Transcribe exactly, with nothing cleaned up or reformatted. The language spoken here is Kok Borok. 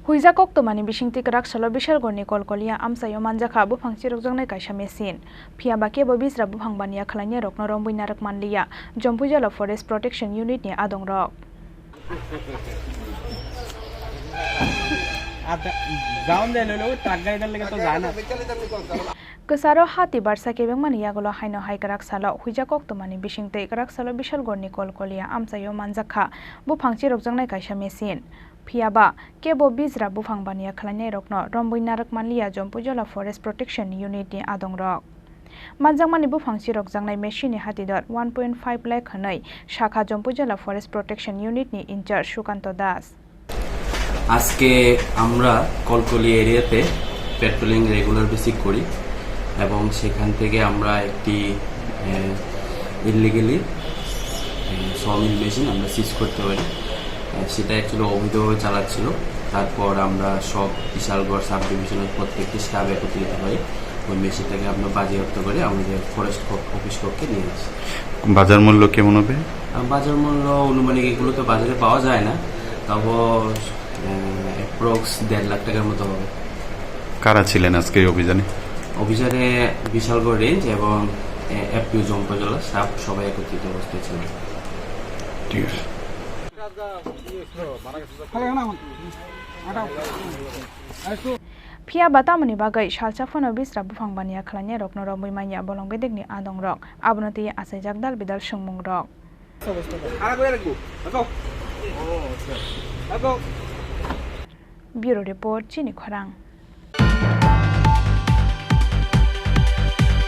Huijak koktwmani bisingtwi kwrak salo Bishalgarhni Kolkolia amchaio manjakha buphang chirokjaknai kaisa machine. Phiya ba kebo bijra buphang baniya khwlainairokno romwi narwk manliya, Jompuijala Forest Protection Unit ni adongrok. Kwcharo hati barsa kebengmani yagulo haino hai kwrak salo huijak koktwmani bisingtwi kwrak salo Bishalgarhni Kolkolia amchaio manjakha buphang chirokjaknai kaisa machine. Phiya ba kebo bijra buphang baniya khwlainairokno romwi narwk manliya Jompuijala Forest Protection Unit ni adongrok. Manjakmani buphang chirokjaknai machine ni hatidor one point five lakh hwnwi sakha Jompuijala Forest Protection Unit ni in-charge Sukanto Das. আজকে আমরা কলকলি এরিয়াতে patrolling regular basic করি এবং সেখান থেকে আমরা একটি ইলিগালি সমিল মেশিন আমরা সিজ করতে পারি। আহ, সেটা অ্যাকচুয়ালি অবৈধভাবে চালাচ্ছিল। তারপর আমরা সব বিশালগড় সাব ডিভিশনের প্রত্যেকটি স্টাফ একত্রিত হয়ে ওই মেশিনটাকে আমরা বাজেয়াপ্ত করে আমাদের ফরেস্ট ক-, অফিস কক্ষে নিয়ে আসি। বাজার মূল্য কেমন হবে? আহ, বাজার মূল্য আনুমানিক এগুলো তো বাজারে পাওয়া যায় না, তবুও, আহ, অ্যাপ্রক্স দেড় লাখ টাকার মতো হবে। কারা ছিলেন আজকে এই অভিযানে? অভিযানে বিশালগড় রেঞ্জ এবং, আহ, এফপিও জম্পজলা স্টাফ সবাই একত্রিত অবস্থায় ছিলেন। ঠিক আছে। Phiya ba tamoni bagwi salsa phano bisra buphang baniya khwlainairokno romwi manya bolong bedekni adongrok, abono twiwi achaijak dal bidal swngmungrok. Bureau Report, Chini Khorang.